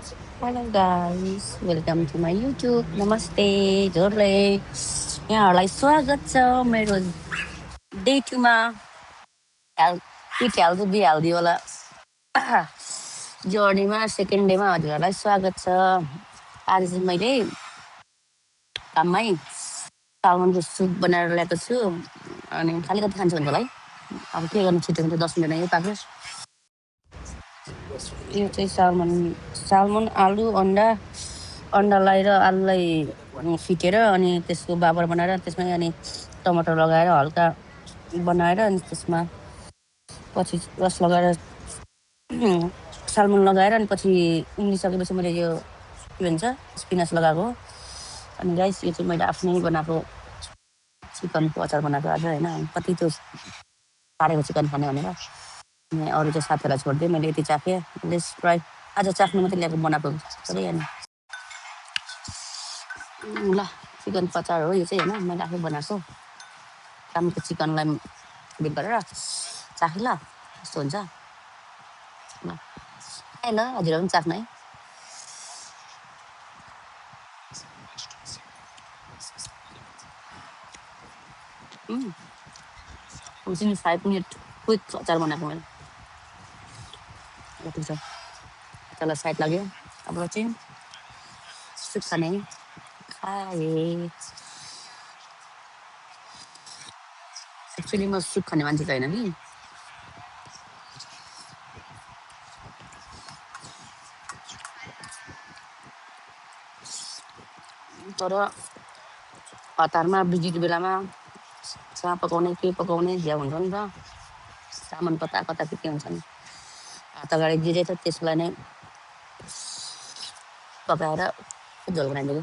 Hello guys, welcome to my YouTube. Namaste, जसले यहाँहरूलाई स्वागत छ मेरो डे 2 मा इट हेल्दी बी हेल्दी वाला जर्नीमा सेकेन्ड डेमा हजुरहरूलाई स्वागत छ। आज चाहिँ मैले काममै सालमनको सुप बनाएर ल्याएको छु अनि खालि कति खान्छु भन्नु होला है। अब के गर्नु छिटो छिटो 10 मिनटमा यो पाक्यो। यो चाहिँ सालमन आलु अन्डालाई र आलुलाई फिटेर अनि त्यसको बाबर बनाएर त्यसमै अनि टमाटर लगाएर हल्का बनाएर अनि त्यसमा पछि रस लगाएर सालमन लगाएर अनि पछि उम्लिसकेपछि मैले यो के भन्छ स्पिनाच लगाएको अनि गाइस यो चाहिँ मैले आफ्नै बनाएको चिकनको अचार बनाएको आज होइन। कति त्यो पारेको चिकन खाने भनेर अनि अरू चाहिँ साथीहरूलाई छोडिदिएँ। मैले यति चाखेँ लेट्स ट्राई। आज चाख्नु मात्रै ल्याएको बनाएको सबै होइन। ल चिकनको अचार हो यो चाहिँ होइन, मैले आफै बनाएको कामको चिकनलाई बिट गरेर चाखेँ। ल यस्तो हुन्छ ल है ल हजुर पनि चाख्नु है। विदिन 5 मिनट क्विक अचार बनाएको मैले। ठिक छ अचारलाई साइड लाग्यो। अब चाहिँ सुप खाने खाएँ। एक्चुअली म सुप खाने मान्छे छैन कि, तर हतारमा बिजीको बेलामा कहाँ पकाउने के पकाउने झ्याउ हुन्छ नि त। सामान कता कता के हुन्छ नि, हात अगाडि जिरे छ त्यसलाई नै पकाएर झोल बनाइदिएको।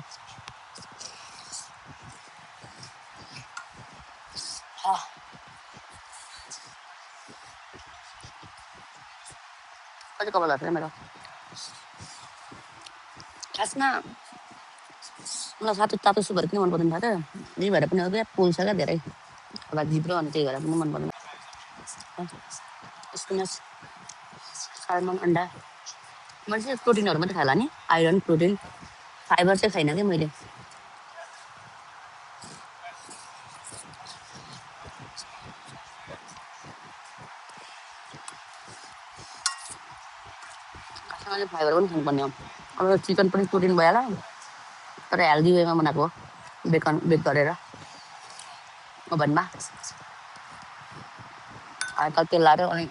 कति कपाल भएको मेरो खासमा मलाई तातो सुपहरू किन मन पर्दैन थाहा छ। यही भएर पनि हो क्या, पोल्छ क्या धेरै होला जिब्रो अनि त्यही भएर पनि मन पर्दैन। स्पिनच सालमन अन्डा मैले चाहिँ प्रोटिनहरू मात्रै खाएला नि, आइरन प्रोटिन फाइबर चाहिँ खाइन कि मैले। खासमा फाइबर पनि खानुपर्ने हो। अब चिकन पनि प्रोटिन भइहाल्यो तर हेल्दी वेमा बनाएको हो, बेक गरेर ओभनमा हल्का तेल लाएर। अनि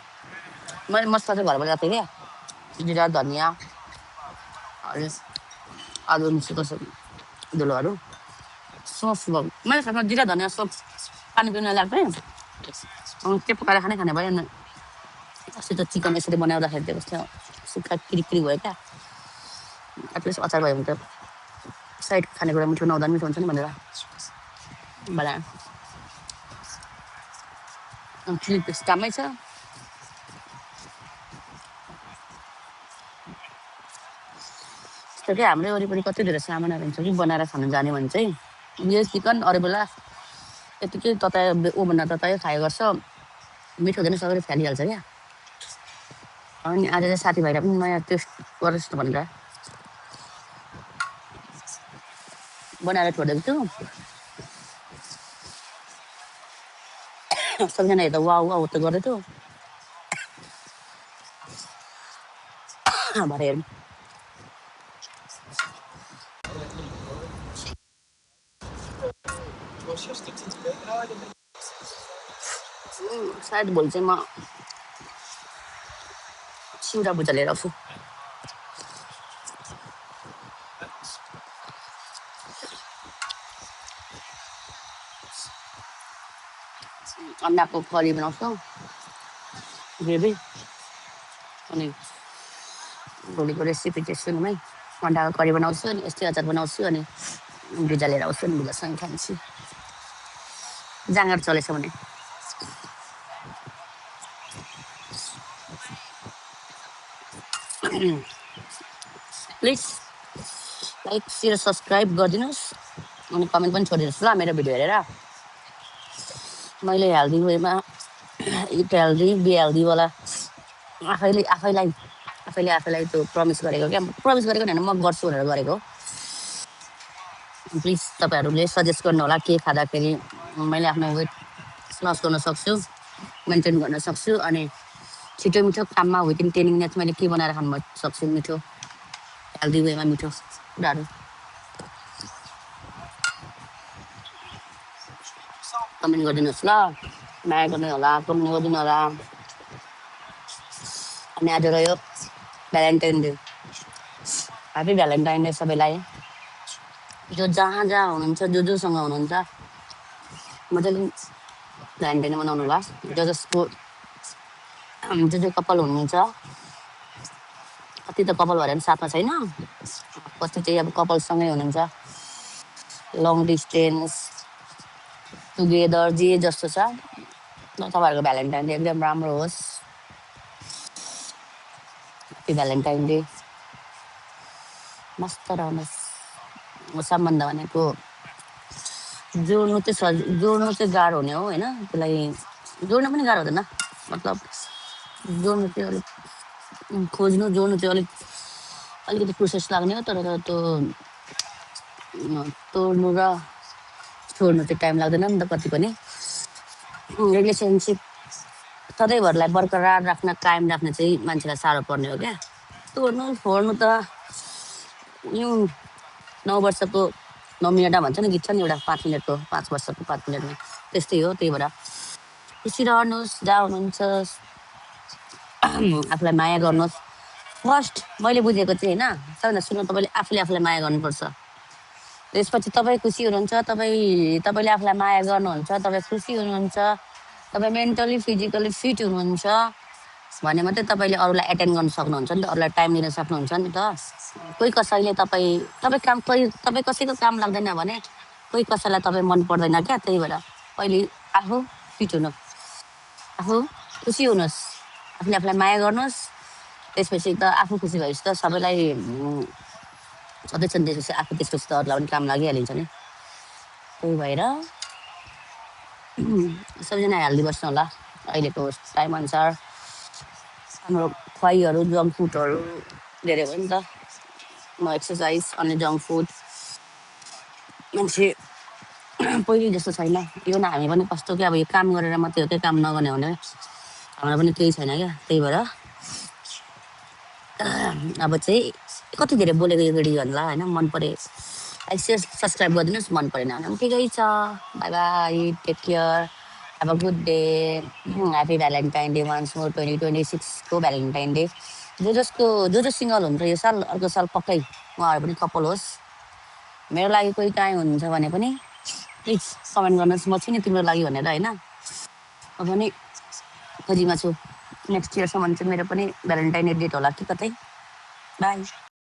मैले मसला चाहिँ घरबाट ल्याएको थिएँ क्या, जिरा धनियाँ अनि आलु मिसेको धुलोहरू सस भयो। मैले खासमा जिरा धनियाँ सस पानी पिउन ल्याएको थिएँ अनि त्यो पकाएर खाने भयो। अनि अस्ति त चिकन यसरी बनाउँदाखेरि त्यो कस्तो सुक्खा किरिकिरी भयो क्या। एटलिस्ट अचार भयो भने त साइड खानेकुरा मिठो नहुँदा मिठो हुन्छ नि भनेर बनाएँ। चिली पेस्ट कामै छ। यस्तो क्या हाम्रै वरिपरि कति धेरै सामानहरू हुन्छ कि बनाएर खानु जाने भने चाहिँ यो चिकन अरू बेला यतिकै ततायो ओभनमा ततायो खायो गर्छ, मिठो हुँदैन सबैले फ्यालिहाल्छ क्या। अनि आज चाहिँ साथीभाइलाई पनि नयाँ टेस्ट गरोस् भनेर बनाएर छोडिदिएको छु। सबैजना हेर्दा वाउ वाउ त गर्दै थियो भरे हेरौँ। सायद भोलि चाहिँ म सिउरा भुजा लिएर आउँछु। अन्डाको करी बनाउँछु ग्रेभी। अनि भोलिको रेसिपी चाहिँ सुनौँ है। अन्डाको करी बनाउँछु अनि यस्तै अचार बनाउँछु अनि भुजा लिएर आउँछु अनि भुजासँग खान्छु जाँगर चलेछ भने। प्लिज लाइक सेयर सब्सक्राइब गरिदिनुहोस् अनि कमेन्ट पनि छोडिदिनुहोस् ल मेरो भिडियो हेरेर। मैले हेल्दी वेमा इट हेल्दी बी हेल्दीवाला आफैले आफैले आफैलाई त्यो प्रमिस गरेको क्या, प्रमिस गरेको होइन, म गर्छु भनेर गरेको। प्लिज तपाईँहरूले सजेस्ट गर्नु होला के खाँदाखेरि मैले आफ्नो वेट लस गर्न सक्छु, मेन्टेन गर्न सक्छु, अनि छिटो मिठो काममा विदिन 10 मिनट मैले के बनाएर खानु सक्छु, मिठो हेल्दी वेमा मिठो कुराहरू। कमेन्ट गरिदिनुहोस् ल, माया गर्नु होला, कमेन्ट गरिदिनु होला। अनि आज रह्यो Valentine day, happy Valentine day सबैलाई। जो जहाँ जहाँ हुनुहुन्छ, जोसँग हुनुहुन्छ, मजाले भ्यालेन्टाइन मनाउनु होला। जसको जो कपाल हुनुहुन्छ, कति त कपाल भएर पनि साथमा छैन, कति चाहिँ अब कपालसँगै हुनुहुन्छ, लङ डिस्टेन्स टुगेदर जे जस्तो छ, तपाईँहरूको भ्यालेन्टाइन डे एकदम राम्रो होस्। ह्याप्पी भ्यालेन्टाइन डे, मस्त रहनुहोस्। सम्बन्ध भनेको जोड्नु चाहिँ गाह्रो हुने हो होइन, त्यसलाई जोड्नु पनि गाह्रो हुँदैन, मतलब जोड्नु चाहिँ अलिक खोज्नु, जोड्नु चाहिँ अलिकति प्रोसेस लाग्ने हो, तर त्यो तोड्नु र छोड्नु चाहिँ टाइम लाग्दैन नि त कति पनि। रिलेसनसिप सधैँभरलाई बरकरार राख्न, कायम राख्न चाहिँ मान्छेलाई साह्रो पर्ने हो क्या। तोड्नु फोड्नु त यो 9 वर्षको 9 मिनटमा भन्छ नि, गीत छ नि एउटा 5 मिनटको, 5 वर्षको 5 मिनटमा, त्यस्तै हो। त्यही भएर खुसी रहनुहोस्, जहाँ हुनुहुन्छ आफूलाई माया गर्नुहोस्। फर्स्ट मैले बुझेको चाहिँ होइन, सबैभन्दा सुन्नु, तपाईँले आफूले आफूलाई माया गर्नुपर्छ। त्यसपछि तपाईँ खुसी हुनुहुन्छ, तपाईँले आफूलाई माया गर्नुहुन्छ, तपाईँ खुसी हुनुहुन्छ, तपाईँ मेन्टली फिजिकली फिट हुनुहुन्छ भने मात्रै तपाईँले अरूलाई एटेन्ड गर्न सक्नुहुन्छ नि त, अरूलाई टाइम दिन सक्नुहुन्छ नि त। कोही कसैले तपाईँ कसैको काम लाग्दैन भने कोही कसैलाई तपाईँ मन पर्दैन क्या। त्यही भएर पहिले आफू फिट हुनु, आफू खुसी हुनुहोस्, आफूले आफूलाई माया गर्नुहोस्। त्यसपछि त आफू खुसी भएपछि त सबैलाई सधैँ त्यसपछि आफू त्यसपछि त अरूलाई पनि काम लागिहालिन्छ नि। त्यही भएर सबैजना हेल्दी बस्नु होला अहिलेको टाइम अनुसार। हाम्रो खुवाइहरू जङ्क फुडहरू धेरै भयो नि त, न एक्सर्साइज अनि जङ्क फुड, मान्छे पहिले जस्तो छैन। यो न हामी पनि कस्तो क्या, अब यो काम गरेर मात्रै हो क्या, काम नगर्ने भने हाम्रो पनि केही छैन क्या। त्यही भएर अब चाहिँ कति धेरै बोलेको यो भिडियोहरूलाई होइन, मन परे लाइक सेयर सब्सक्राइब गरिदिनुहोस्, मन परेन भने पनि ठिकै छ। Bye bye, take care, have a good day, happy Valentine day once more. 2026 को भ्यालेन्टाइन डे। जो सिङ्गल हुन्छ यो साल, अर्को साल पक्कै उहाँहरू पनि कपाल होस्। मेरो लागि कोही काहीँ हुनुहुन्छ भने पनि प्लिज कमेन्ट गर्नुहोस्, म छु नि तिम्रो लागि भनेर होइन। म पनि खोजीमा छु, नेक्स्ट इयरसम्म चाहिँ मेरो पनि भ्यालेन्टाइन डे डेट होला कि कतै। बाई।